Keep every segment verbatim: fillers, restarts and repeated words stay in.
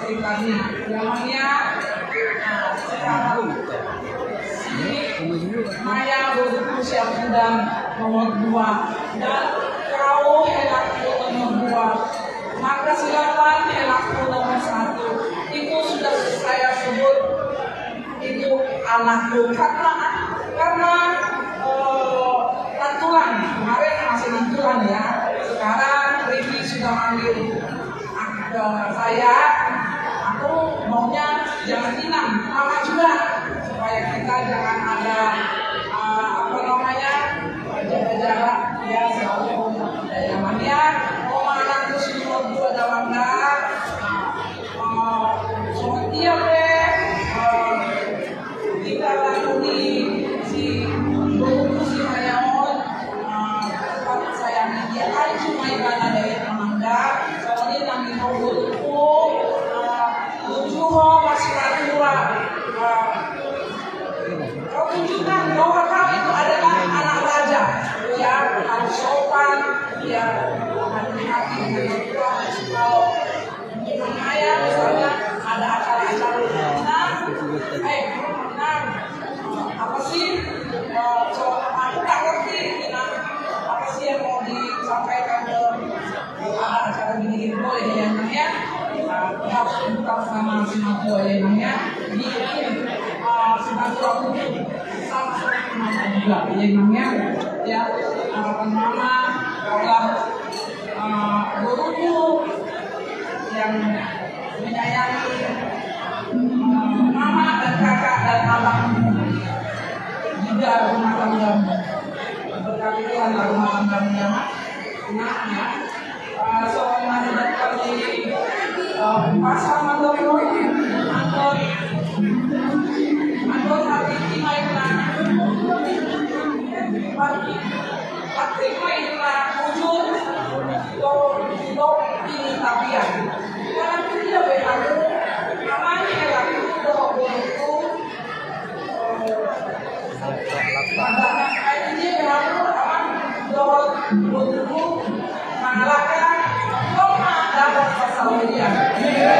Tadi namanya, ah, sekarang si Maya boru Siapudan nomor dua dan kau helakku nomor dua. Maka silakan helakku nomor satu. Itu sudah saya sebut itu anakku karena karena eh, nantulan kemarin masih nantulan ya. Sekarang Riki sudah manggil Ak-, eh, saya, aku maunya jangan inang, mama juga, supaya kita jangan ada, eh, apa namanya, jaga jarak, ya, selalu jaga jarak, ya. Oma anakku si nomor dua ada bangga, eh, seperti apa, eh, Kita lakoni si boruku si Maya on, eh, tetap sayangi dia. Ai cuma ibana daya amanda, soalnya nang di boruku, eh, lucu ho masih natua. Eh, kau tunjukkan bahwa kau itu adalah anak raja. Ya, harus sopan, ya, hati-hati dengan orang tua. Kalau Misalnya, misalnya ada acara-acara, nah, eh, nah, apa sih, eh, so, aku tak ngerti, nah, apa sih yang mau disampaikan ke, eh, acara gini-gini, boleh ya, Nang, ya? Nah, kita harus buka sama si Mako ya, Nang, ya. Jadi, eh, sebagai waktu itu, sama-sama Mako juga ya, Nang, ya. Ya, harapan mama, kalau, eh, boruku, yang menyayangi, eh, mama dan kakak dan abang juga rumah tangga. Berkali-kali rumah tangga, ya, Mak. Nah, ya. Eh, so, mari datang di, eh, pasar Mandok, Mandok, Mandok, hati-hati, Mak. Hati-hati, Mak. Ujung, do, do, ini tapian. Karena dia berlaku, namanya berlaku, do, do, do. Karena dia berlaku, aman, do, do, do. Mangalahkan, do, dapat pasal dia. Karena dia,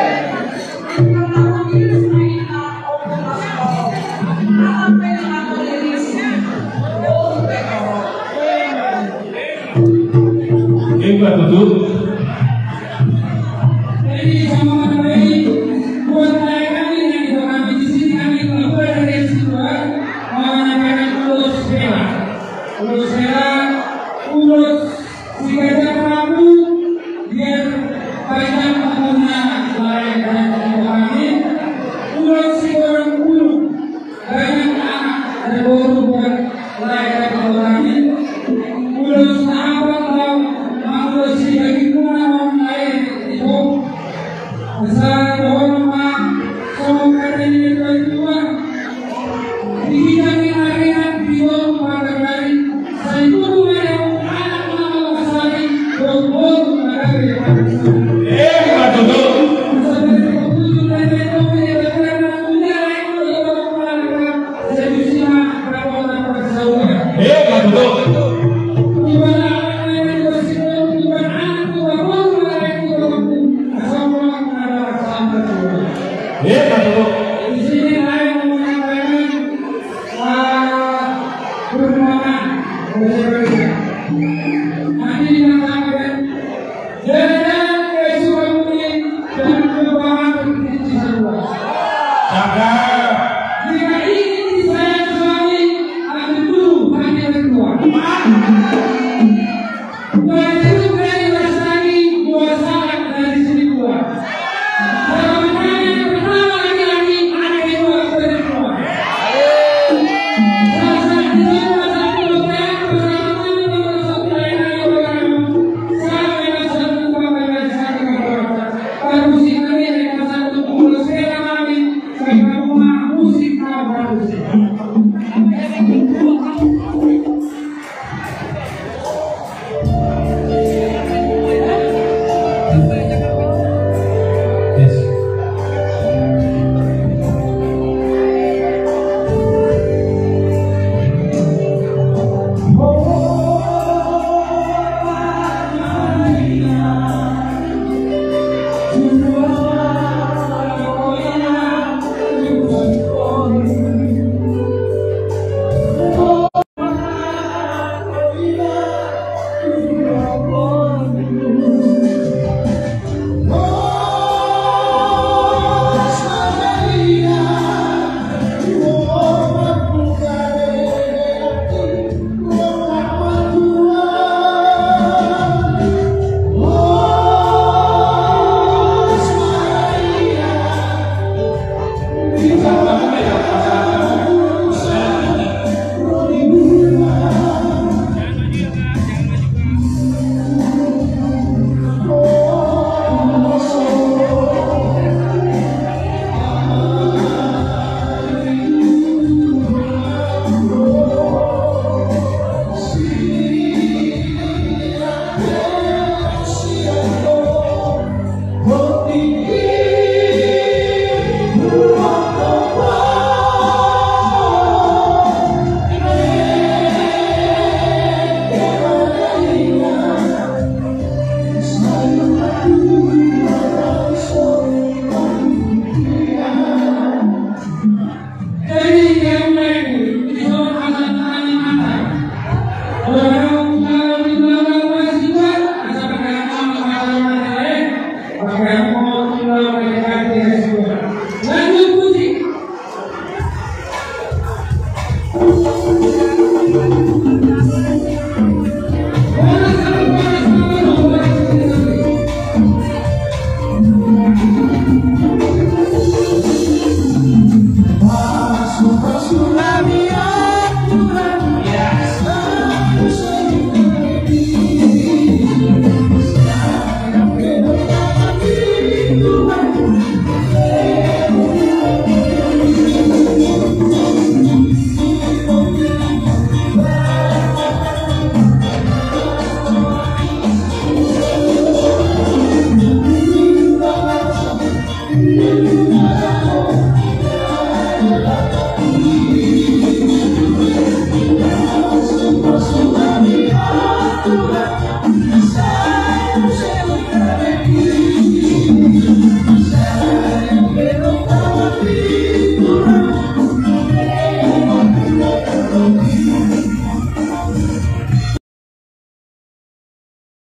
Eba tutu. Jadi sama kami buat kami yang di kami di sini kami keluar dari situ, menyampaikan ulos bela, ulos bela, ulos si Gajah Melayu, biar panjang umurnya, lahir dan kami, ulos si orang dulu. Banyak anak dan boru buat lahir dari orang ini. Ulos apa kau mau ulos si bagi guna orang lain itu? Besar bohong ma, soal kata ini berjuang. Di kita ini hari di boru pada kali. Ema tutu. Ema tutu. Ema tutu. Cakep.